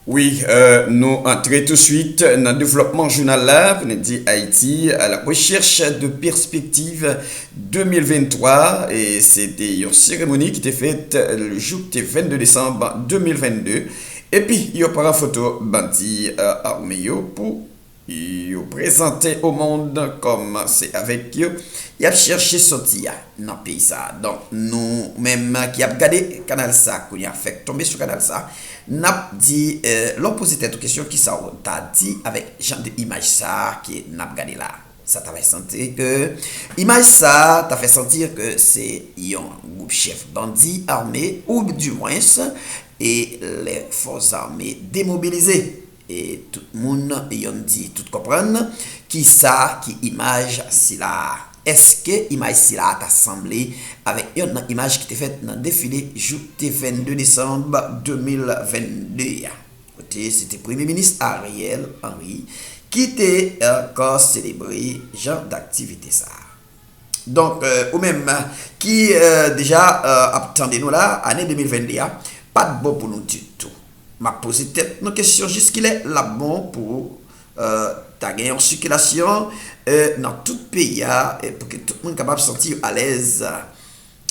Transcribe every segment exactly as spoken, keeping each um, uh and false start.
Wi, euh, nou antre touswit nan devlòpman jounal la pou nou di Haïti à la recherche de perspectives deux mille vingt-trois, e se te yon seremoni ki te fèt jou ki te vennde desanm de mil vennde, epi yo pran foto bandi, euh, ame yo pou yo prezante o mond kòm se avèk yo y ap chèche sòti a nan peyi sa. Donk, nou menm ki ap gade kanal sa kounye a, fèk tonbe sou kanal sa, n ap di, eh, lè w poze tèt ou kesyon, kisa w ta di avèk jan de imaj sa ke n ap gade la? Sa ta fè santi ke, imaj sa ta fè santi ke se yon gwoup chèf bandi ame, ou dimwens, e lè fòs ame demobilize. E tout moun, yonn di tout konprann, kisa ki imaj sila a? Èske imaj sila a ta sanble avèk yonn nan imaj ki te fèt nan defile jou te vennde desanm de mil vennde a? Kote se te Premye Minis Ariel Henry ki te ankò selebre jan daktivite sa a. Donk, euh, ou menm ki, euh, deja, euh, ap tande nou la, ane de mil vennde a pa t bon pou nou ditou. M ap poze tèt nou kesyon, jiskilè l ap bon pou, euh, ta gen yon sikilasyon, euh, nan tout peyi a, e pou ke tout moun kapab santi yo alèz,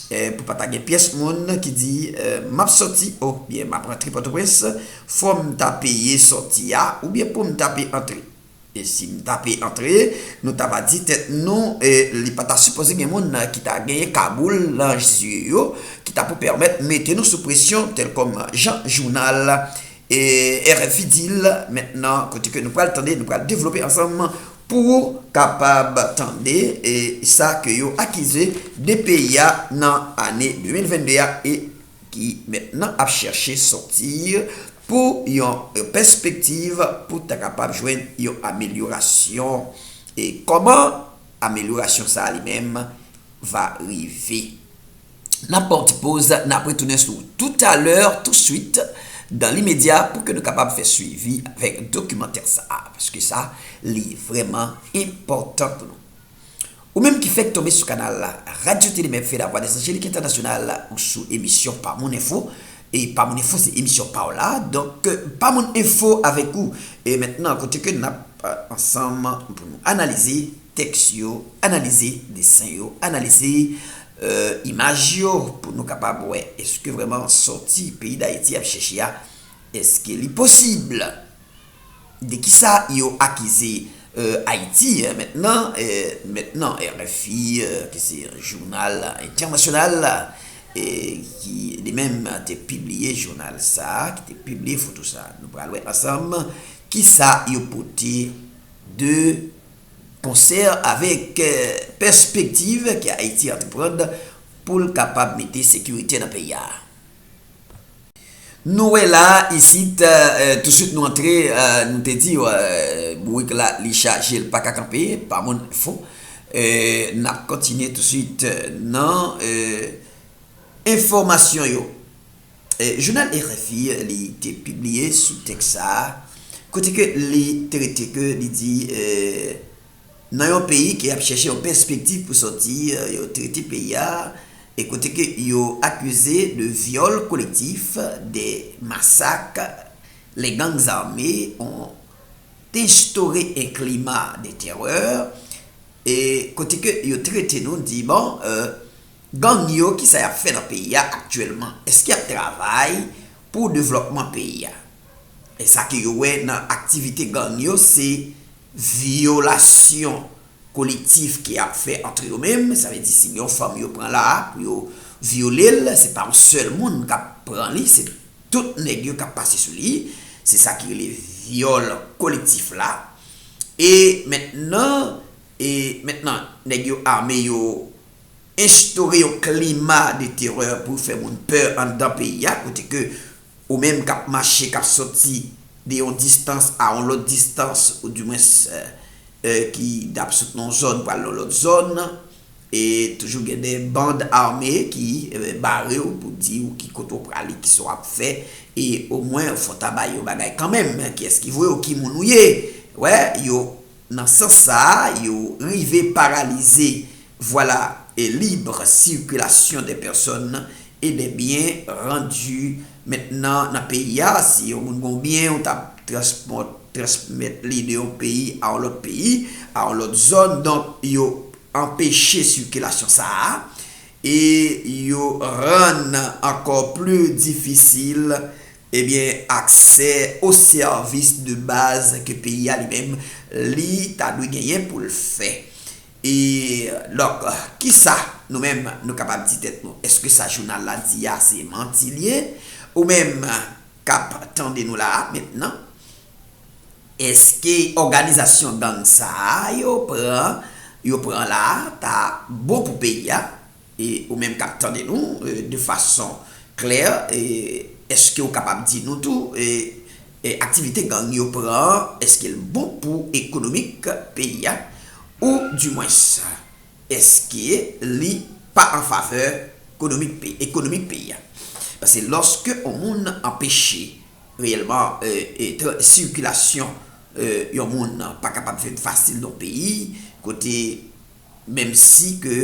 e pou pa ta gen pyès moun ki di, euh, m ap sòti, oubyen m ap rantre Pòtoprens, fò m ta peye sòti a, oubyen pou m ta peye antre. E si m ta peye antre, nou ta va di tèt nou, e li pa ta sipoze gen moun ki ta genyen kagoul nan zye yo, ki ta pou pèmèt mete nou sou presyon, tèlkòm jan jounal, e R F I di l mentnan, kote ke nou pral tande, nou pral devlope ansanm pou kapab tande, e sa ke yo akize de peyi a nan ane de mil vennde a, e ki mentnan ap chèche sòti pou yon pèspektiv pou ta kapab jwenn yon amelyorasyon. E kòman amelyorasyon sa a li menm va rive? N ap pran yon ti poz, n ap retounen sou toutalè, touswit, dan limedya, pou ke nou kapab fè swivi avèk dokimantè sa a, paske sa, li vrèman enpòtan pou nou. Ou menm ki fèk tonbe sou kanal la, Radyo Tele Mèfè, La Voix des Angéliques Internationales, ou sou emisyon Pa Moun Enfo. E Pa Moun Enfo, se emisyon pa w la. Donk, Pa Moun Enfo avèk ou. E mentnan, kote ke n ap, euh, ansanm pou nou analize tèks yo, analize desen yo, analize, euh, imaj yo, pou nou kapab wè èske vrèman sòti peyi Dayiti ap chèche a, èske li posib? De kisa yo akize, euh, Ayiti, eh, mentnan, eh, mentnan R F I, eh, ki se yon jounal entènasyonal, eh, ki li menm te pibliye jounal sa, ki te pibliye foto sa. Nou pral wè ansanm kisa yo pote de konsè avèk, eh, pèspektiv ke Ayiti antreprann pou l kapab mete sekirite nan peyi a. Nou wè la, isit, eh, touswit nou antre, eh, nou te di, eh, bourik la, li chaje, l pa ka kanpe, Pa Moun Enfo. Eh, n ap kontinye touswit, eh, nan, eh, enfòmasyon yo. Eh, jounal R F I, li te pibliye sou tèks sa a, kote ke li te rete ke li di, eh, nan yon peyi ki ap chèche yon pèspektiv pou sòti, eh, yo trete peyi a, e kote ke yo akize de vyòl kolektif, de masak, les gangs armés ont instauré un climat de terreur, e kote ke yo trete nou, di, bon, eh, gang yo, kisa y ap fè nan peyi a aktyèlman? Èske y ap travay pou devlòpman peyi a? E sa ke yo wè nan aktivite gang yo, se vyolasyon kolektif ke y ap fè antre yo menm. Sa vle di, si gen yon fanm yo pran la a pou yo vyole l, se pa yon sèl moun k ap pran li, se tout nèg yo k ap pase sou li. Se sa ki rele vyòl kolektif la. E mentnan, e mentnan, nèg yo ame, yo enstore yon klima de terè pou fè moun pè anndan peyi a, kote ke ou menm k ap mache, k ap sòti de yon distans a yon lòt distans, ou dimwens, eh, eh, ki d ap sot nan yon zòn pou al nan lòt zòn, e toujou gen de band ame ki, eh, bare w pou di w ki kote w prale, kisa w ap fè, e omwen fò w ta ba yo bagay kanmenm, kiyès ki voye w, ki moun ou ye. Wè, yo, nan sans sa a, yo rive paralize, vwala, e libre circulation des personnes et des biens rendus mentnan nan peyi a, si yon moun gen yon byen, ou t ap transpòt, transmèt li de yon peyi a yon lòt peyi, a yon lòt zòn, donk yo anpeche sikilasyon sa a, e yo rann ankò pli difisil, ebyen, aksè o sèvis de baz ke peyi a li menm, li ta dwe genyen pou l fè. E, donk, kisa nou menm nou kapab di tèt nou? Èske sa jounal la di a se manti l ye? Ou menm k ap tande nou la a mentnan, èske òganizasyon gang sa a yo pran, yo pran la a ta bon pou peyi a? E ou menm k ap tande nou, e, de fason klè, e, èske w kapab di nou tou, e, e, aktivite gang yo pran an, èske l bon pou ekonomik peyi a? Ou dimwens, èske li pa an favè ekonomik pe-, ekonomik peyi a? Paske lòske yon moun anpeche reyèlman, e, e, tra-, sikilasyon, e, yon moun pa kapab fèt fasil nan yon peyi, kote menm si ke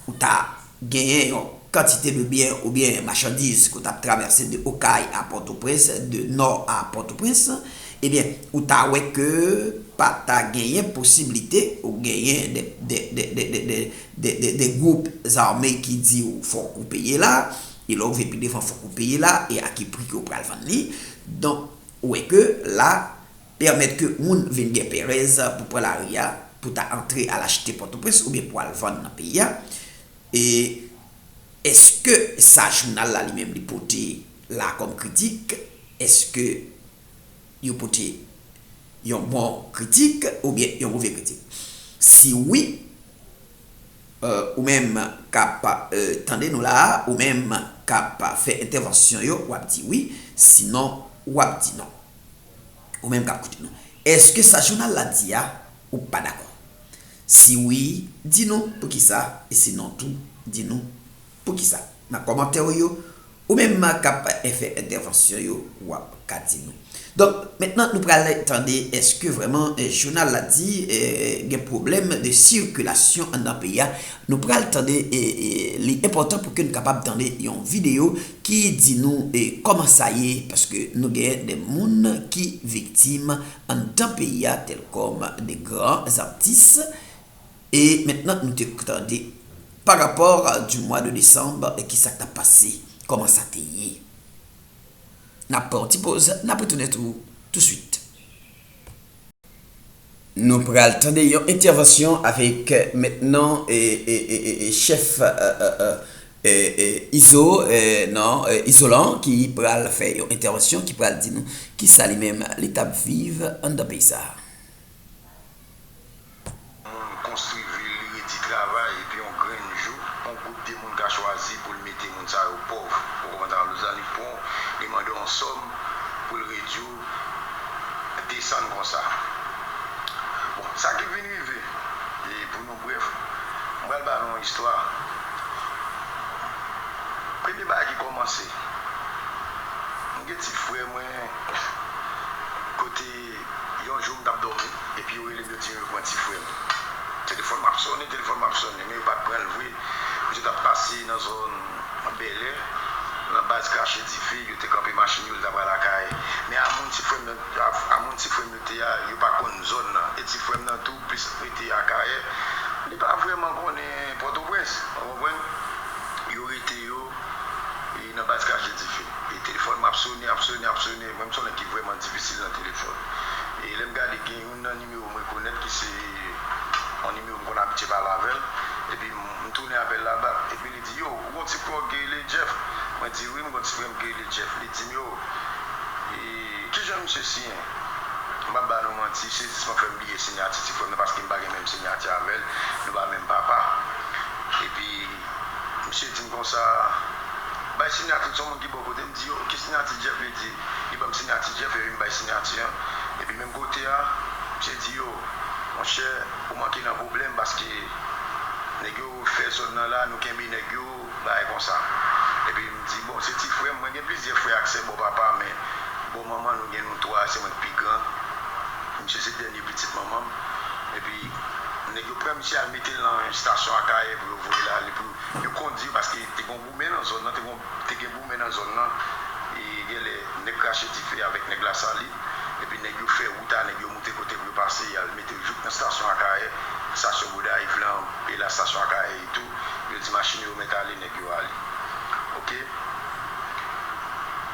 ou ta genyen yon kantite de byen oubyen machandiz ke w t ap travèse de Okay a Pòtoprens, de Nò a Pòtoprens, ebyen, ou ta wè ke pa ta genyen posiblite ou genyen de, de, de gwoup zame ki di w fòk ou peye la, e lè w vin pi devan fòk ou peye la, e a ki pri ke w pral vann li. Donk, ou wè ke la, pèmèt ke moun vin gen perèz pou pran lari a, pou ta antre al achte Pòtoprens oubyen pou al vann nan peyi a. E èske sa jounal la li menm li pote la kòm kritik, èske yo pote yon bon kritik oubyen yon move kritik? Si wi, e, ou menm k ap, e, tande nou la a, ou menm k ap fè entèvansyon yo, w ap di wi, sinon w ap di non. Ou menm k ap koute nou, èske sa jounal la di a, ou pa dakò? Si wi, di nou poukisa, e si non tou, di nou poukisa. Nan kòmantè w yo, ou menm k ap fè entèvansyon yo, w ap ka di nou. Donk, mentnan, nou pral tande èske vrèman, e, jounal la di, e, gen pwoblèm de sikilasyon anndan peyi a. Nou pral tande, e, e, li enpòtan pou ke nou kapab tande yon videyo ki di nou, e, kòman sa ye, paske nou gen de moun ki viktim anndan peyi a, tèlkòm de gran atis. E mentnan, nou te tande pa rapò di mwa de desanm, e kisa k t ap pase, kòman sa te ye. N ap pran yon ti poz, n ap retounen tou, touswit. Nou pral tande yon entèvansyon avèk, e, mentnan, e, e, e, e, e, chèf, e, e, e, e, e, Izo, e, non, e, Izolan ki pral fè yon entèvansyon, ki pral di nou kisa li menm li t ap viv anndan peyi sa a. Moun konstwi vil, li redi travay, epi yon grenn jou, yon gwoup de moun ka chwazi pou l mete moun sa yo pòv. Ou konprann sa m vle di la? Li pran w, li mande w yon sòm pou l redi w desann konsa. Bon, sa ki vin rive, e pou nou brèf, m pral ba nou yon istwa. Premye bagay ki kòmanse, m gen ti frè mwen, kote yon jou m t ap dòmi, epi yo rele m, yo di m yo pran ti frè m. Telefòn m ap sonnen, telefòn m ap sonnen, men yo pa t pran l vre. Misye t ap pase nan zòn Bèlè, nan baz Krache Dife, yo te kanpe machin yo, li t ap pral lakay. Men a moun ti frè m nan, a, a moun ti frè m yo te a, yo pa konn zòn nan. E ti frè m nan tou, plis rete Akayè. Li pa vrèman konnen Pòtoprens, ou konprann? Yo rete yo, e nan baz Krache Dife. E telefòn m ap sonnen, ap sonnen, ap sonnen. Mwen, m se yon nèg ki vrèman difisil nan telefòn. E lè m gade, gen youn nan nimewo m rekonèt ki se yon nimewo m konn abitye pale avè l. Epi m, m tounen apèl la bak. Epi li di, "Yo, ou gon ti frè w ki rele Jeff?" Mwen di, "Wi, m gon ti frè m ki rele Jeff." Li di m, "Yo, e, kijan misye siyen?" M p ap ba nou manti, sezisman fè m bliye siyati ti frè m nan, paske m pa gen menm siyati avè l, nou pa menm papa. Epi, misye di m konsa, "Bay siyati, se yon moun ki bò kote m." M di, "Yo, ki siyati Jeff?" Li di, li ban m siyati Jeff, epi m bay siyati an. Epi menm kote a, misye di, "Yo, monchè, ou manke nan pwoblèm, paske nèg yo fè zòn nan la, nou kenbe nèg yo, bagay konsa." Epi m di, "Bon, se ti frè m, mwen gen plizyè frè ak sè bò papa, men bò manman nou gen nou twa, se mwen k pi gran." Misye se dènye pitit manman m. Epi, nèg yo pran misye al mete l nan yon estasyon Akayè pou yo voye l ale, pou yo kondi l, paske te gen yon goumen nan zòn nan, te gen, te gen goumen nan zòn nan. E Genlè nèg Krache Dife avèk nèg Lasalit, epi nèg yo fè wout a nèg yo moute kote pou yo pase, y al mete yo jouk nan stasyon Akayè, stasyon Gonayiv lan, e la stasyon Akayè etou, yo di machin yo mèt ale, nèg yo ale. Oke?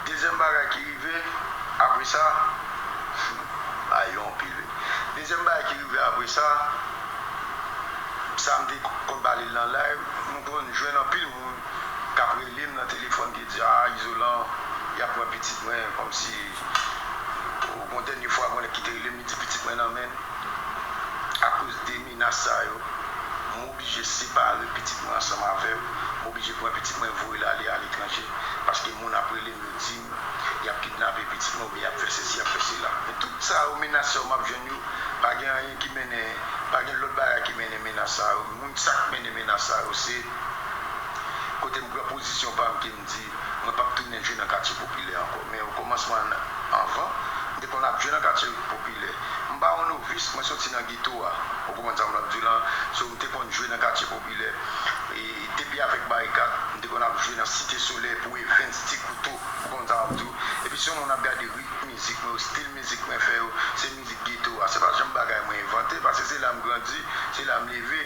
Dezyèm bagay ki rive, apre sa, ay, yo anpil, wi. Dezyèm bagay ki rive apre sa, sa m te konn pale l nan live, m konn jwenn anpil moun k ap rele m nan telefòn ki di, "A, Izolan, y ap pran pitit mwen," kòmsi, ou konn dènye fwa, gon nèg ki te rele m, li di, "Pitit mwen nan men n." Akoz de menas sa yo, m oblije separe pitit mwen ansanm avè yo, m oblije pran pitit mwen voye l ale aletranje, paske moun ap rele m, yo di m, y ap kidnape pitit mwen oubyen y ap fè sesi, y ap fè sela. Men tout sa yo, menas sa yo m ap jwenn yo, pa gen anyen ki mennen, pa gen lòt bagay ki mennen menas sa yo. Moun sa k mennen menas sa yo, se kote m pran pozisyon pa m ke m di, mwen p ap tounen jwe nan katye popilè ankò. Men okòmansman anvan, m te konn ap jwe nan katye popilè. M pa yon novis, mwen soti nan geto a. Ou konprann sa m ap di w lan? So, m te konn jwe nan katye popilè. E depi avèk Barikad, m te konn ap jwe nan Site Solèy pou Evens, Ti Kouto. Ou konprann sa m ap di w? Epi si yon moun ap gade ritm mizik mwen yo, stil mizik mwen fè yo, se mizik geto a. Se pa janm bagay mwen envante, paske se la m grandi, se la m leve.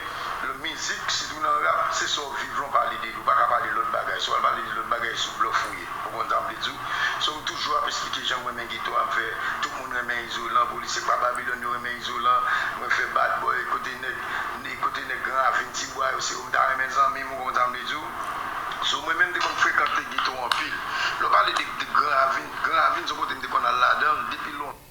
Mizik, sitou nan rap, se sa w viv lan w pale de li. Ou pa ka pale lòt bagay. Si w al pale de lòt bagay, se blòf ou ye. Ou konn sa m vle di w? So, m toujou ap esplike jan m renmen geto a, m fè tout moun renmen Izolan, polis se pa Babilòn yo renmen Izolan, mwen fè Bad Boy, kote nèg, kote nèg Gran Ravin, Tibwa yo, se yo m ta renmen zanmi m, ou konn sa m vle di w? So, mwen menm, m te konn frekante geto anpil. Lè w pale de, de Gran Ravin, Gran Ravin se yon kote m te konn al ladan l depi lontan.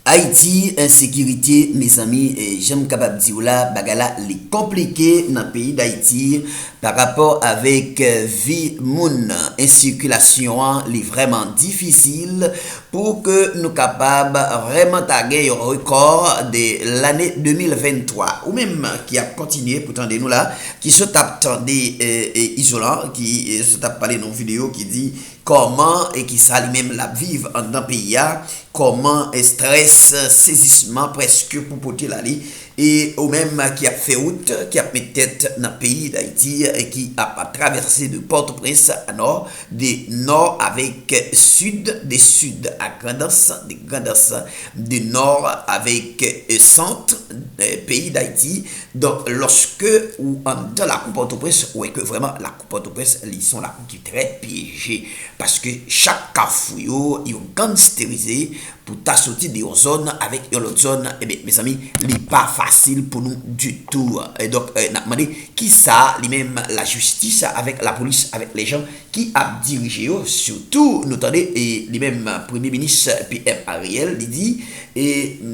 Ayiti, ensekirite, mezanmi, eh, jan m kapab di w la, bagay la, li konplike nan peyi Dayiti pa rapò avèk, eh, vi moun. Ensikilasyon an, li vrèman difisil pou ke nou kapab vrèman ta gen yon rekò de lane de mil venntwa. Ou menm ki ap kontinye pou tande nou la, ki sot ap tande, eh, eh, Izolan, ki, eh, sot ap pale nan yon videyo ki di, kòman e kisa li menm l ap viv anndan peyi a, kòman estrès, sezisman prèske pou pote l ale, e ou menm ki ap fè wout, ki ap met tèt nan peyi Dayiti, e ki ap travèse de Pòtoprens a nò, de nò avèk sid, de sid a Grandans, de Grandans de nò avèk, e, sant, e, peyi Dayiti. Donk, lòske ou anndan lakou Pòtoprens, ou wè ke vrèman lakou Pòtoprens, li se yon lakou ki trè pyeje. Paske chak kafou yo, yo gangsterize pou ta soti de yon zòn avèk yon lòt zòn. Ebyen, mezanmi, li pa fasil pou nou ditou. E donk, e, n ap mande kisa li menm lajistis avèk lapolis, avèk lejan ki ap dirije yo, sitou nou tande, e, li menm Premye Minis P M Ariel, li di, e,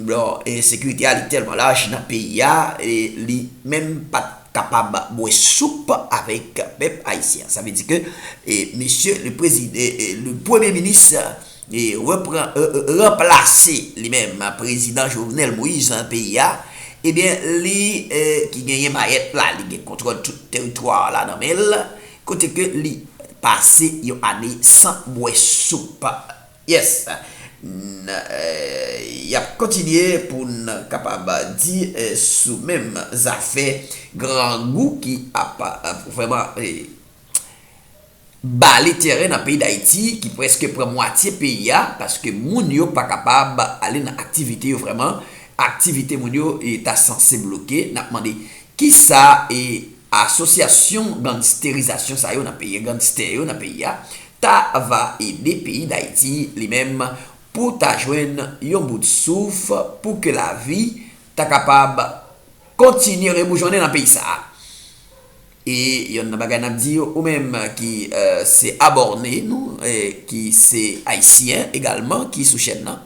bon, e, sekirite a li tèlman laj nan peyi a, e, li menm pa t kapab bwè soup avèk pèp ayisyen. Sa vle di ke, e, mesye le prezid-, e, e, le Premye Minis, e, repran, e, e, ranplase li menm prezidan Jovenel Moïse nan peyi a, ebyen, li, e, ki genyen mayèt la, li gen kontwòl tout teritwa la nan men l, kote ke li pase yon ane san bwè soup. Yes. N, e, y ap kontinye pou n kapab di, e, sou menm zafè grangou ki ap, e, vrèman, e, bale teren nan peyi Dayiti, ki prèske pran mwatye peyi a, paske moun yo pa kapab ale nan aktivite yo vrèman. Aktivite moun yo, e, ta sanse bloke. N ap mande kisa, e, asosyasyon gangsterizasyon sa yo nan peyi, gangstè yo nan peyi a, ta va ede peyi Dayiti li menm pou ta jwenn yon bout souf, pou ke lavi ta kapab kontinye reboujonnen nan peyi sa a. E yonn nan bagay n ap di, ou menm ki, e, se abòne nou, e, ki se ayisyen egalman, ki sou chèn nan,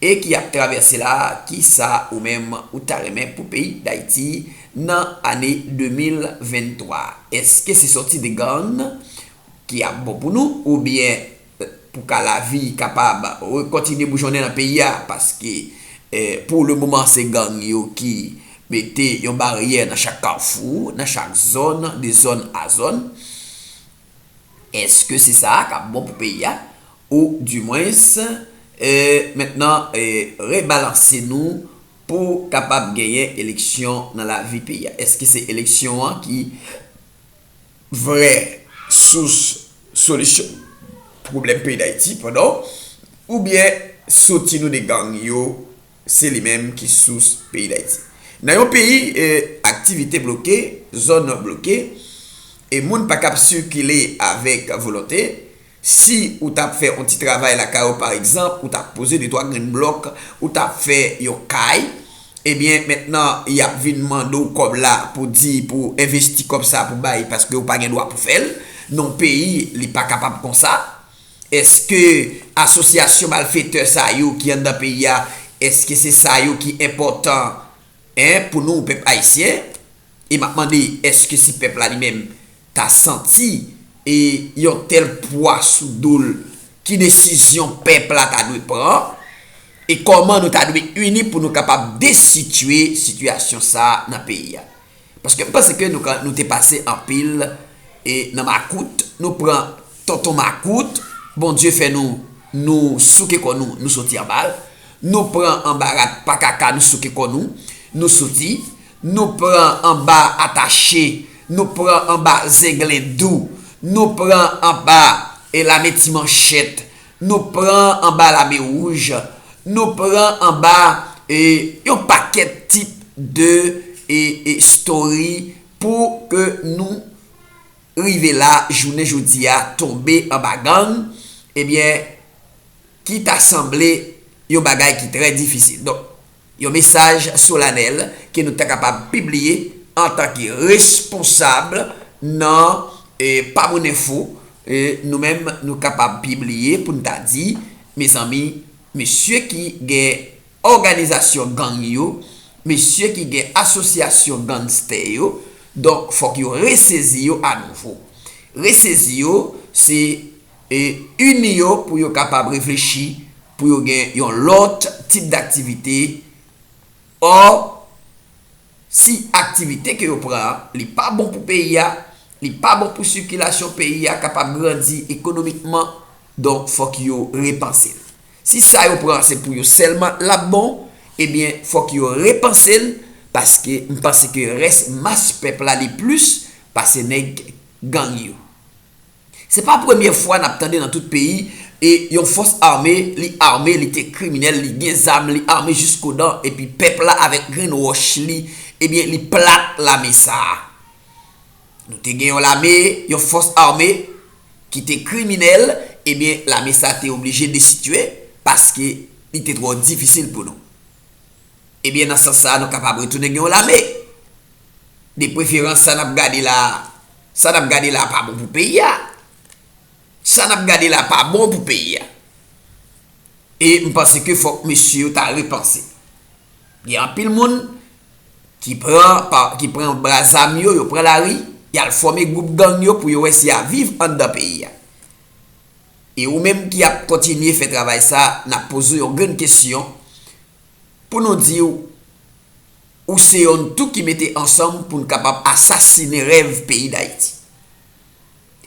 e ki ap travèse la, kisa ou menm ou ta renmen pou peyi Dayiti nan ane de mil venntwa? Èske se sòti de gang ki ap bon pou nou, oubyen, e, pou ka lavi kapab rekontinye boujonnen nan peyi a? Paske, e, pou le moman, se gang yo ki mete yon baryè nan chak kafou, nan chak zòn, de zòn a zòn. Èske se sa a k ap bon pou peyi a? Ou dimwens, e, mentnan, e, rebalanse nou pou kapab genyen eleksyon nan lavi peyi a? Èske se eleksyon an ki vrè sous solisyon pwoblèm peyi Dayiti, padon, oubyen soti nou de gang yo, se li menm ki sous peyi Dayiti. Nan yon peyi, e, aktivite bloke, zòn bloke, e moun pa kab sikile avèk volonte, si ou t ap fè yon ti travay lakay ou, pa egzanp, ou t ap poze de twa grenn blòk, ou t ap fè yon kay, ebyen, mentnan, y ap vin mande w kòb la pou di, pou envesti kòb sa pou bay, paske ou pa gen dwa pou fè l. Nan yon peyi, li pa kapab konsa. Èske asosyasyon malfetè sa yo ki anndan peyi a, èske se sa yo ki enpòtan, en, pou nou, pèp ayisyen? E m ap mande, èske si pèp la li menm ta santi, e, yon tèl pwa sou do l, ki desizyon pèp la ta dwe pran? E kòman nou ta dwe ini pou nou kapab desitye sitiyasyon sa a nan peyi a? Paske m panse ke nou ka, nou te pase anpil, e, nan makout, nou pran tonton makout, Bondye fè nou, nou souke kò nou, nou soti anba l. Nou pran anba rat pa kaka, nou souke kò nou, nou soti. Nou pran anba atache, nou pran anba zenglen dou, nou pran anba, e, lame ti manchèt, nou pran anba lame wouj, nou pran anba, e, yon pakèt tip de, e, e, story pou ke nou rive la, jounen jodi a, tonbe anba gang, ebyen, ki ta sanble yon bagay ki trè difisil. Donk, yon mesaj solanèl ke nou ta kapab pibliye antanke responsab nan, e, Pamoun Enfo, e, nou menm, nou kapab pibliye pou n ta di, mezanmi, mesye ki gen òganizasyon gang yo, mesye ki gen asosyasyon gangstè yo, donk, fòk yo resezi yo anouvo. Resezi yo, se, e, ini yo pou yo kapab reflechi, pou yo gen yon lòt tip daktivite. Ò, si aktivite ke yo pran an, li pa bon pou peyi a, li pa bon pou sikilasyon peyi a kapab grandi ekonomikman, donk, fòk yo repanse l. Si sa yo pran an se pou yo sèlman l ap bon, ebyen, fòk yo repanse l, paske m panse ke rès mas pèp la li plis pase nèg gang yo. Se pa premye fwa n ap tande nan tout peyi, e yon fòs ame, li ame, li te kriminèl, li gen zam, li ame jiskodan, epi pèp la avèk grenn wòch li, ebyen, li plat lame sa a. Nou te gen yon lame, yon fòs ame ki te kriminèl, ebyen, lame sa a te oblije desitye paske li te twò difisil pou nou. Ebyen, nan sans sa a, nou kapab retounen gen yon lame. De preferans, sa n ap gade la, sa n ap gade la pa bon pou peyi a. Sa n ap gade la pa bon pou peyi a. E m panse ke fòk mesye yo ta repanse. Gen anpil moun ki pran, pa, ki pran bra zam yo, yo pran lari, y al fòme gwoup gang yo pou yo wè si y a viv anndan peyi a. E ou menm ki ap kontinye fè travay sa, n ap poze w yon grenn kesyon pou nou di w, ou se yonn tou ki mete ansanm pou n kapab asasinen rèv peyi Dayiti.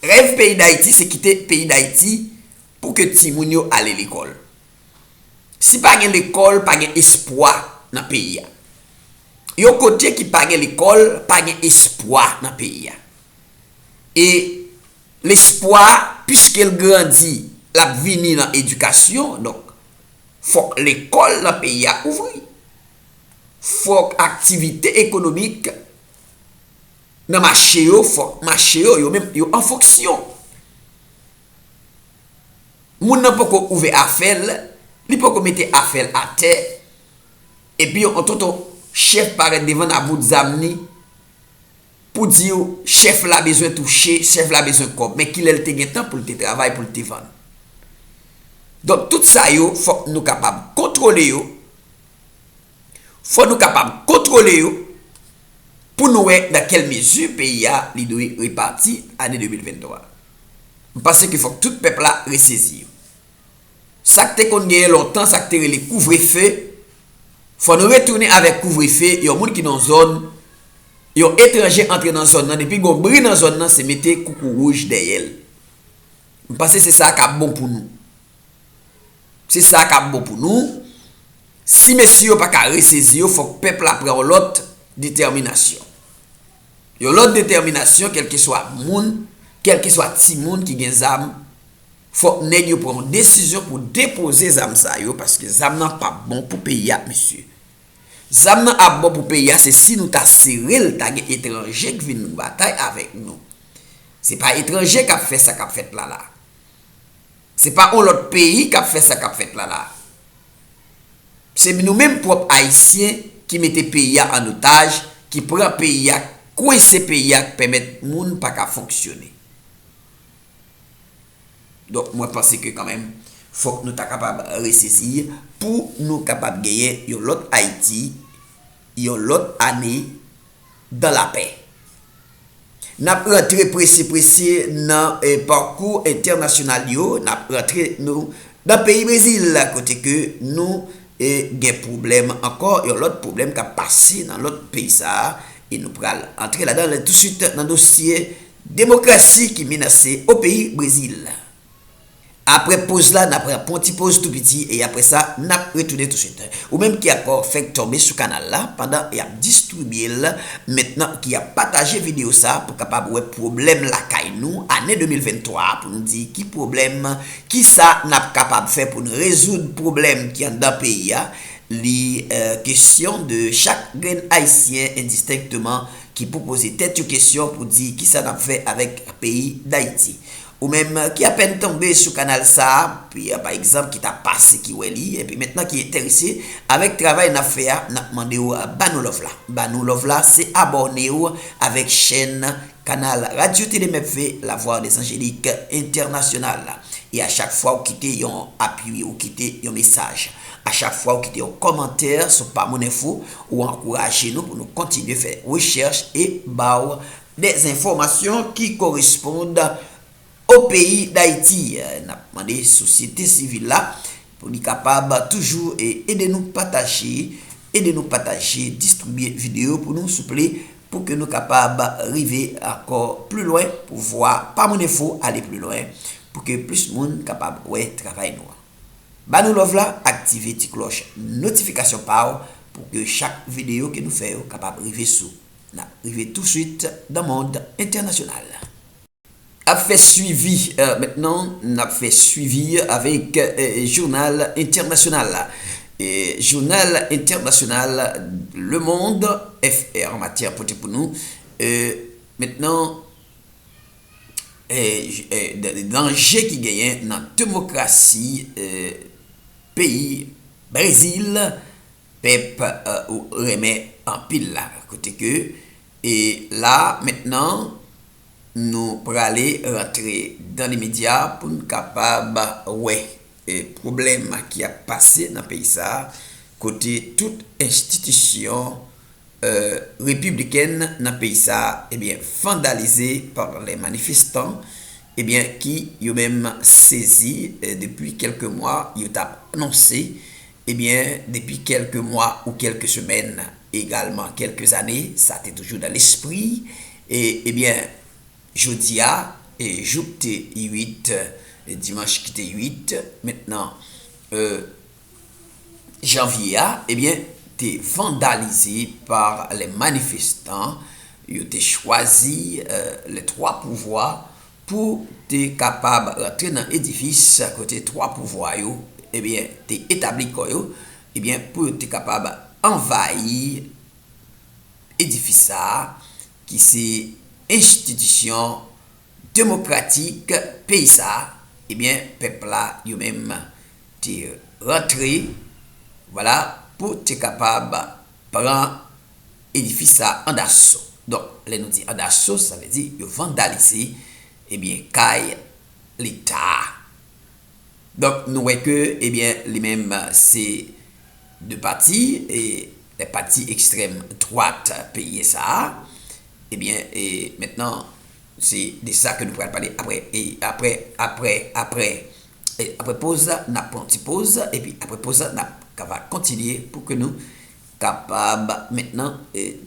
Rèv peyi Dayiti se kite peyi Dayiti pou ke timoun yo ale lekòl. Si pa gen lekòl, pa gen espwa nan peyi a. Yon kote ki pa gen lekòl, pa gen espwa nan peyi a. E lespwa, piske l grandi, l ap vini nan edikasyon. Donk, fòk lekòl nan peyi a ouvri. Fòk aktivite ekonomik nan mache yo, fòk mache yo, yo menm, yo an fonksyon. Moun nan poko ouvè afè l, li poko mete afè l atè, epi yon tonton chèf parèt devan n a bout zam li pou di w chèf la bezwen touche, chèf la bezwen kòb. Men kilè l te gen tan pou l te travay, pou l te vann? Donk, tout sa yo, fòk nou kapab kontwole yo. Fò nou kapab kontwole yo pou nou wè nan kèl mezi peyi a li dwe repati ane de mil venntwa. M panse ke fòk tout pèp la resezi yo. Sa k te konn genyen lontan, sa k te rele kouvrefe, fò nou retounen avèk kouvrefe, yon moun ki nan zòn, yon etranje antre nan zòn nan, depi gon bri nan zòn nan, se mete koukou wouj dèyè l. M panse se sa k ap bon pou nou. Se sa k ap bon pou nou. Si mesye yo pa ka resezi yo, fòk pèp la pran yon lòt detèminasyon. Yon lòt detèminasyon, kèlkeswa moun, kèlkeswa timoun ki gen zam, fòk nèg yo pran yon desizyon pou depoze zam sa yo, paske zam nan p ap bon pou peyi a, mesye. Zam nan ap bon pou peyi a, se si nou ta sere l, ta gen etranje k vin batay avèk nou. Se pa etranje k ap fè sa k ap fèt la la. Se pa yon lòt peyi k ap fè sa k ap fèt la la. Se nou menm pwòp Ayisyen ki mete peyi a an otaj, ki pran peyi a, kwense peyi a, k pèmèt moun pa ka fonksyone. Donk, mwen panse ke kanmenm, fòk nou ta kapab resezi pou nou kapab genyen yon lòt Ayiti, yon lòt ane dan lapè. N ap rantre prese prese nan eh, pakou entènasyonal yo, n ap rantre nou nan peyi Brezil, kote ke nou eh, gen pwoblèm ankò, yon lòt pwoblèm k ap pase nan lòt peyi sa a, e nou pral antre ladan l touswit nan dosye demokrasi ki menase o peyi Brezil. Apre poz la, n ap pran yon ti poz tou piti, e apre sa, n ap retounen touswit. Ou menm ki ankò fèk tonbe sou kanal la, pandan y ap distribye l, mentnan ki ap pataje videyo sa pou kapab wè pwoblèm lakay nou, ane de mil venntwa, pou nou di ki pwoblèm, ki sa n ap kapab fè pou nou rezoud pwoblèm ki anndan peyi a, li eh, kesyon de chak grenn Ayisyen endistenkteman ki pou poze tèt yo kesyon pou di ki sa n ap fè avèk peyi Dayiti. Ou menm ki apèn tonbe sou kanal sa a, pi, pa egzanp, ki t ap pase, ki wè li, epi mentnan ki enterese avèk travay n ap fè a, n ap mande w ba nou love la. Ba nou love la, se abòne w avèk chèn kanal Radio Télé Mepve, La Voix des Angéliques Internationales. E a chak fwa ou kite yon api, ou kite yon mesaj, a chak fwa ou kite yon kòmantè sou Pa Moun Enfo, ou ankouraje nou pou nou kontinye fè rechèch e ba w des enfòmasyon ki koresponn o peyi Dayiti. N ap mande sosyete sivil la pou li kapab toujou e ede nou pataje, ede nou pataje, distribye videyo pou nou, souple, pou ke nou kapab rive ankò pli lwen, pou vwa Pa Moun Enfo ale pli lwen, pou ke plis moun kapab wè travay nou an. Ba nou love la, aktive ti klòch notifikasyon pa w pou ke chak videyo ke nou fè yo kapab rive sou. N ap rive touswit nan mond entènasyonal. Ap fè swivi, eh, mentnan, n ap fè swivi avèk eh, jounal entènasyonal la. Eh, jounal entènasyonal Le Monde, F R Matière pote pou nou. Eh, mentnan, eh, j- eh, d- danje ki genyen nan demokrasi eh, peyi Brezil, pèp eh, ou renmen anpil la. Kote ke, e la, mentnan, nou prale rantre dan limedya pou n kapab wè eh, pwoblèm ki ap pase nan peyi sa a, kote tout enstitisyon eh, repiblikèn nan peyi sa a, ebyen, vandalize pa lè manifestan, ebyen, ki yo menm sezi eh, depi kèlke mwa, yo t ap anonse, ebyen, depi kèlke mwa ou kèlke semèn, egalman kèlke zane, sa te toujou nan lespri, e, ebyen, jodi a, e jou k te uit, e dimanch ki te uit, mentnan, eh, janvye a, ebyen, te vandalize pa lè manifestan. Yo te chwazi eh, lè twa pouvwa pou te kapab rantre nan edifis kote twa pouvwa yo, ebyen, te etabli kò yo, ebyen, pou yo te kapab anvayi edifis sa a, ki se enstitisyon demokratik peyi sa a, ebyen, pèp la, yo menm, te rantre, vwala, pou te kapab pran edifis sa a an daso. Donk, lè nou di an daso, sa vle di yo vandalize, ebyen, kay Leta a. Donk, nou wè ke, ebyen, li menm, se de pati, e lè pati ekstrèm dwat peyi sa a, ebyen, e mentnan, se de sa ke nou pral pale apre, e apre, apre, apre, e apre poz la, n ap pran ti poz, epi apre poz la, n ap ka va kontinye pou ke nou kapab mentnan, e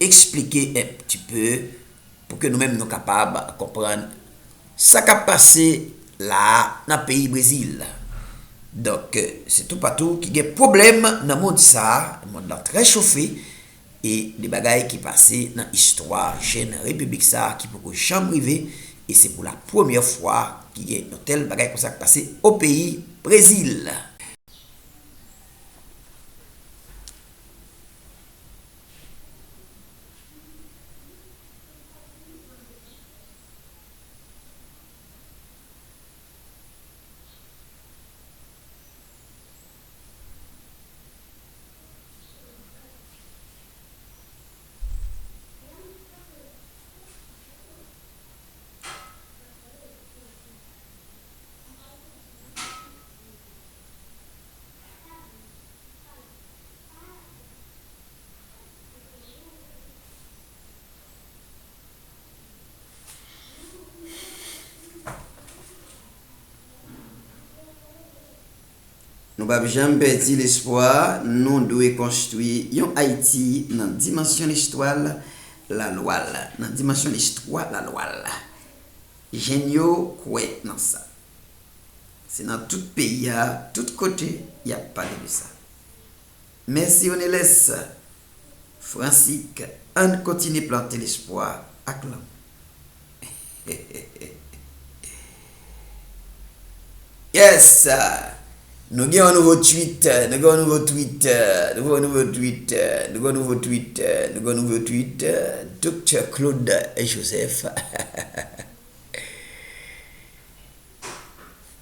eksplike un petit peu pou ke nou menm nou kapab konprann sa k ap pase la a nan peyi Brezil. Donk, se toupatou ki gen pwoblèm nan mond sa a, mond lan trè chofe, e de bagay ki pase nan istwa jèn repiblik sa a ki poko janm rive E se pou la premyè fwa ki gen yon tèl bagay konsa k pase o peyi Brezil. Nou p ap janm pèdi lespwa, nou dwe konstwi yon Ayiti nan dimansyon listwa l, lalwa l, nan dimansyon listwa lalwa l. Jèn yo kwè nan sa. Se nan tout peyi a, tout kote, y ap pale de sa. Mèsi Oneles Fransik, ann kontinye plante lespwa ak lanmou. Yes! Nou gen yon nouvo tweet, nou gen yon nouvo tweet, nou gen yon nouvo tweet, nou gen yon nouvo tweet, nou gen yon nouvo tweet, Doktè Claude Joseph.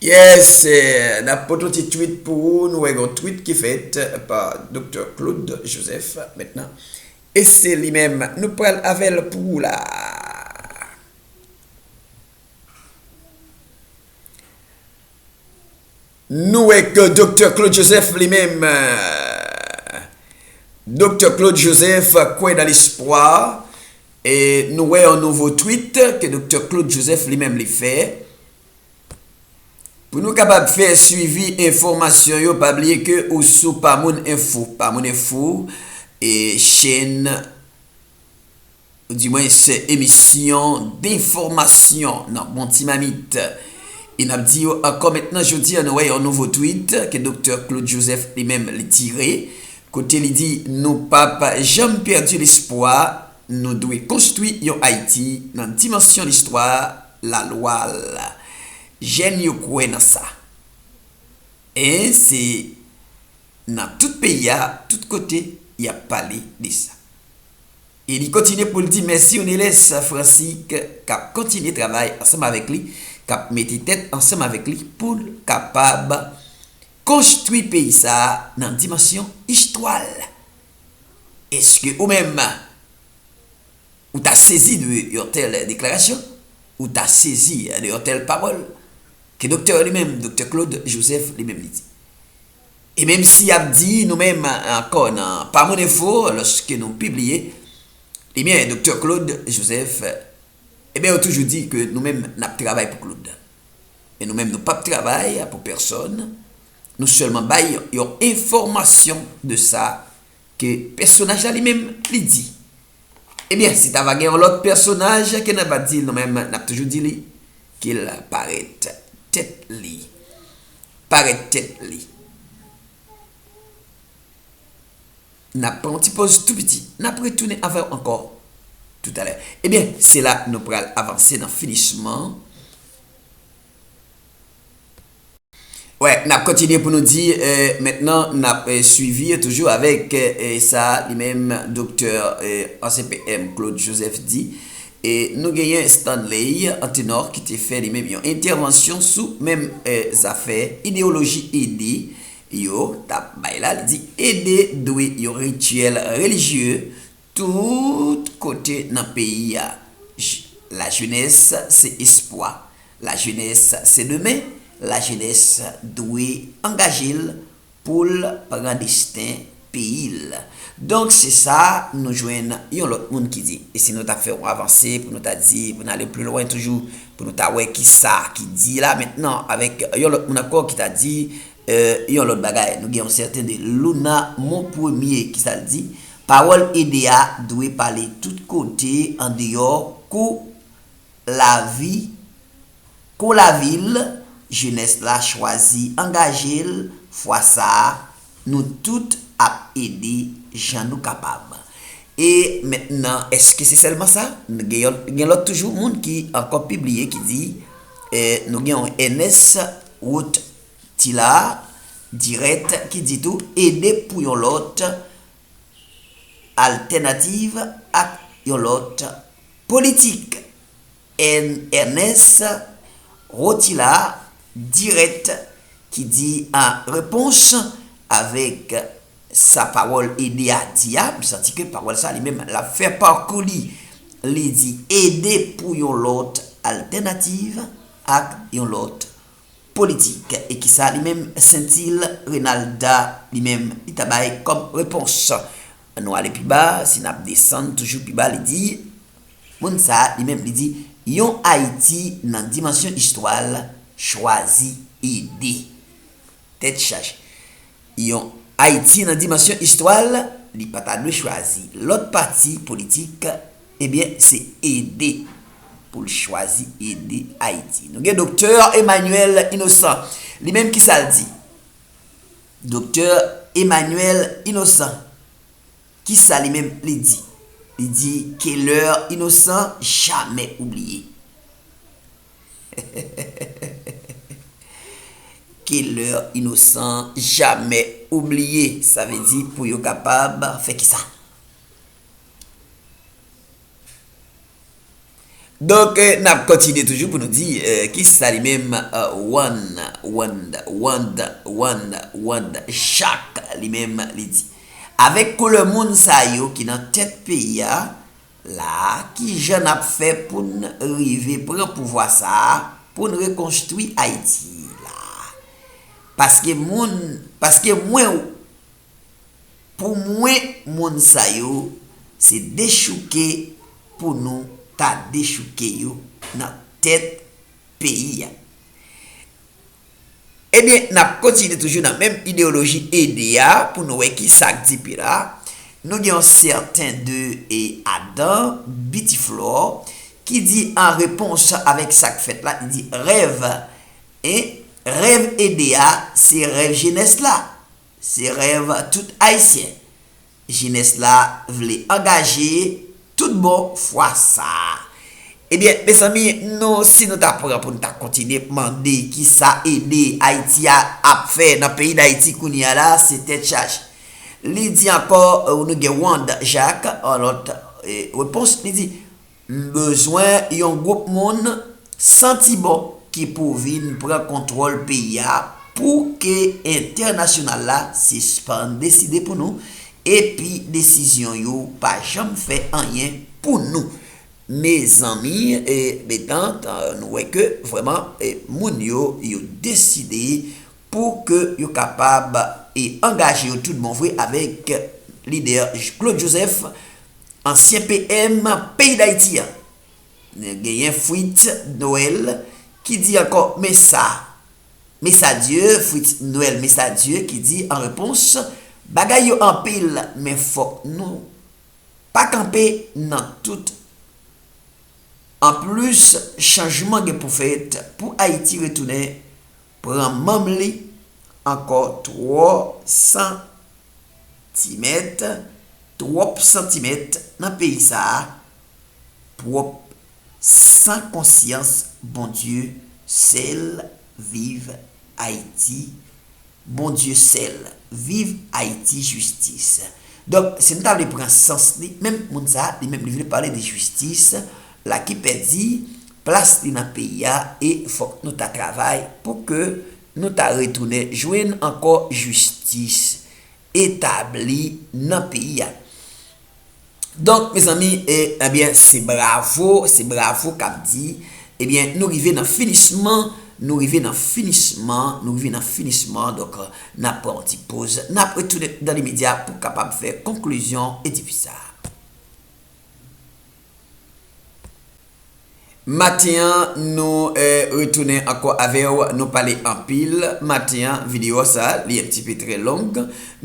Yes, eh, n ap pote yon ti tweet pou ou. Nou wè yon tweet ki fèt pa Doktè Claude Joseph mentnan. E se li menm, nou pral avè l pou ou la. Nou wè ke Doktè Claude Joseph li menm, eh, Doktè Claude Joseph kwè nan lespwa. E nou wè yon nouvo tweet ke Doktè Claude Joseph li menm li fè. Pou nou kapab fè swivi enfòmasyon yo, pa bliye ke ou sou Pamoun Enfo. Pamoun Enfo, e chèn, oudimwens emisyon denfòmasyon nan bon ti mamit. E n ap di yo ankò mentnan, jodi a, nou wè yon nouvo tweet ke Doktè Claude Joseph li menm li tire, kote li di, nou p ap janm pèdi lespwa, nou dwe konstwi yon Ayiti nan dimansyon listwa lalwa l. Jèn yo kwè nan sa. E se nan tout peyi a, tout kote, y ap pale de sa. E li kontinye pou l di mèsi Oneles Fransik k ap kontinye travay ansanm avèk li, k ap mete tèt ansanm avèk li pou l kapab konstwi peyi sa a nan dimansyon istwa l. Èske ou menm, ou ta sezi de yon tèl deklarasyon? Ou ta sezi de yon tèl pawòl? Ke doktè li menm, Doktè Claude Joseph li menm li di. E menm si y ap di nou menm ankò nan Pamoun Enfo, lòske nou pibliye, ebyen, Doktè Claude Joseph, ebyen, yo toujou di ke nou menm n ap travay pou Claude. Men nou menm, nou p ap travay pou pèsòn. Nou sèlman bay yon enfòmasyon de sa ke pèsonaj la li menm li di. Ebyen, si ta va gen yon lòt pèsonaj ke n ap di l, nou menm, n ap toujou di li ke l parèt tèt li. Parèt tèt li. N ap pran yon ti pòz tou piti. N ap retounen avè w ankò toutalè. Ebyen, se la nou pral avanse nan finisman. Wè, n ap kontinye pou nou di, eh, mentnan, n ap, eh, swivi toujou avèk, eh, sa li menm, doktè, eh, ansyen P M Claude Joseph di. E nou genyen Stanley Antenor ki te fè li menm yon entèvansyon sou menm, eh, zafè ideyoloji ede yo t ap bay la. Li di, ede dwe yon rityèl relijye tout kote nan peyi a. J-, lajenès se espwa. Lajenès se demen. Lajenès dwe angaje l pou l pran desten peyi l. Donk, se sa nou jwenn yon lòt moun ki di. E si nou ta fè yon avanse, pou nou ta di, pou n ale pli lwen toujou, pou nou ta wè ki sa ki di la mentnan, avèk yon lòt moun ankò ki ta di, eh, yon lòt bagay. Nou gen yon sèten de Luna Monpremier, ki sa l di? Pawòl ede a dwe pale tout kote andeyò kou lavi, kou lavil, jenès la chwazi angaje l, fwa sa a, nou tout ap ede jan nou kapab. E mentnan, èske se sèlman sa? Gen, gen lòt toujou, moun ki ankò pibliye, ki di, eh, nou gen yon Ernest Rotila Dirèt ki di tou, ede pou yon lòt altènativ ak yon lòt politik. Ernest Rotila Dirèt ki di an repons avèk sa pawòl ede a di a, m santi ke pawòl sa li menm l ap fè pakou li. Li di ede pou yon lòt altènativ ak yon lòt politik. E kisa li menm Sentil Renalda li menm li ta bay kòm repons? Nou ale pi ba, si n ap desann toujou pi ba, li di, moun sa a li menm li di, yon Ayiti nan dimansyon istwa l, chwazi ede. Tèt chaje. Yon Ayiti nan dimansyon istwa l, li pa ta dwe chwazi lòt pati politik, ebyen, se ede pou l chwazi ede Ayiti. Nou gen Doktè Emmanuel Innocent. Li menm, kisa l di? Doktè Emmanuel Innocent, kisa li menm li di? Li di, Keller Innocent, jamè oubliye. Keller Innocent, jamè oubliye. Sa vle di pou yo kapab fè kisa? Donk, eh, n ap kontinye toujou pou nou di, eh, kisa li menm, eh, Wanda, Wanda, Wanda, Wanda, Wanda, Jacques li menm li di, avèk koulè moun sa yo ki nan tèt peyi a, la, kijan n ap fè pou n rive pran pouvwa sa a, pou n rekonstwi Ayiti la? Paske moun, paske mwen, pou mwen, moun sa yo, se dechouke pou nou ta dechouke yo nan tèt peyi a. Ebyen, n ap kontinye toujou nan menm ideyoloji ede a pou nou wè ki sa k di pi la. Nou gen yon sèten de e Adan Bitiflò ki di an repons avèk sa k fèt la, li di rèv, e rèv ede a, se rèv jenès la, se rèv tout Ayisyen. Jenès la vle angaje tout bon fwa sa a. Ebyen, mezanmi, nou, si nou ta pran pou nou ta kontinye mande kisa ede Ayiti a ap fè nan peyi Dayiti kounye a la, se tèt chaje. Li di ankò, eh, nou gen Wanda Jacques, an lòt, eh, repons, li di, M bezwen yon gwoup moun santi bon ki pou vin pran kontwòl peyi a pou ke entènasyonal la sispann deside pou nou, epi desizyon yo pa janm fè anyen pou nou. Mezanmi, e, metant, e, nou wè ke vrèman, e, moun yo, yo deside pou ke yo kapab, e, angaje yo tout bon vre avèk lidè Claude Joseph, ansyen P M peyi Dayiti a. Genyen Fritz Noël ki di ankò, men sa, Mesadieu, Fritz Noël Mesadieu ki di an repons, bagay yo anpil, men fòk nou pa kanpe nan tout. Anplis, chanjman gen pou fèt pou Ayiti retounen pran manm li ankò twò santimèt, twòp santimèt nan peyi sa a, pwòp, san konsyans, Bondye sèl, viv Ayiti, Bondye sèl, viv Ayiti, jistis. Donk, si n ta vle pran sans li, menm moun sa a, li menm li vle pale de jistis, la ki pèdi plas li nan peyi a, e fòk nou ta travay pou ke nou ta retounen jwenn ankò jistis etabli nan peyi a. Donk, mezanmi, e, ebyen, se bravo, se bravo k ap di, ebyen, nou rive nan finisman, nou rive nan finisman, nou rive nan finisman, donk, n ap pran yon ti poz, n ap retounen dans les médias pou kapab fè konklizyon edifis sa a. Maten an, nou, eh, retounen ankò avè w, nou pale anpil. Maten an, videyo sa, li un petit peu très long,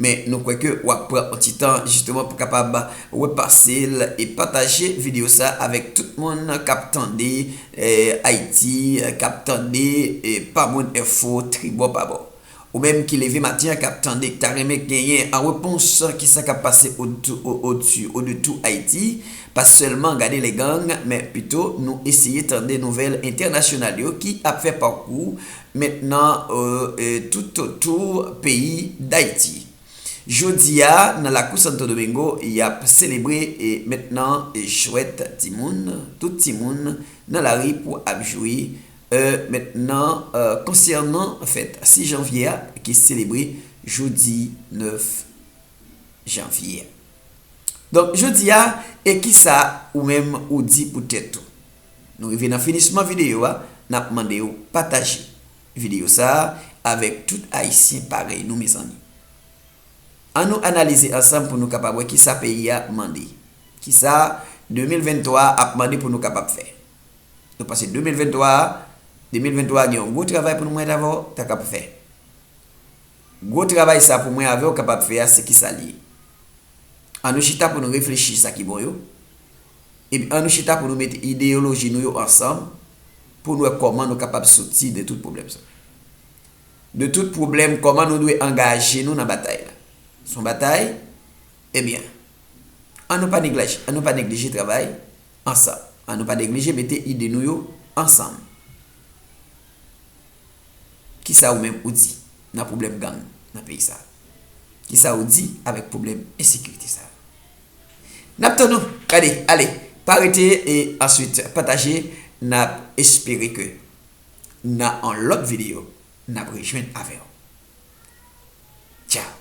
men nou kwè ke w ap pran yon ti tan, jisteman, pou kapab repase l e pataje videyo sa avèk tout moun k ap tande, eh, Ayiti, k ap tande, eh, Pa Moun Enfo, tribò pa bò. Ou menm ki leve maten an k ap tande, k ta renmen genyen an repons kisa k ap pase au-dessus, au-dessus, au-dessous Ayiti, pa sèlman gade les gangs, men pito nou eseye tande nouvèl entènasyonal yo ki ap fè pakou mentnan toutotou peyi Dayiti. Jodi a, nan lakou Santo Domingo, y ap selebre mentnan jwèt timoun, tout timoun nan lari pou ap jwe mentnan konsènan fèt sis janvye a ki selebre jodi nèf janvye a. Donk, jodi a, e kisa ou menm ou di pou tèt ou? Nou rive nan finisman videyo a, n ap mande w pataje videyo sa a avèk tout Ayisyen parèy nou, mezanmi. An nou analize ansanm pou nou kapab wè kisa peyi a mande. Kisa de mil venntwa ap mande pou nou kapab fè. Nou pase de mil venntwa a, de mil venntwa a gen yon gwo travay pou nou mwen avè w ta kapab fè. Gwo travay sa pou mwen avè w kapab fè a, se kisa l ye? An nou chita pou nou reflechi sa ki bon yo. Epi an nou chita pou nou mete ideyoloji nou yo ansanm pou nou wè kòman nou kapab soti de tout pwoblèm sa. De tout pwoblèm, kòman nou dwe angaje nou nan batay la. Se yon batay, ebyen, an nou pa neglije, an nou pa neglije travay ansanm. An nou pa neglije mete ide nou yo ansanm. Kisa ou menm ou di nan pwoblèm gang nan peyi sa? Kisa ou di avèk pwoblèm ensekirite sa? N ap tann ou. Gade, ale, pa rete e answit pataje. N ap espere ke nan yon lòt videyo, n ap rejwenn avè w. Tchao.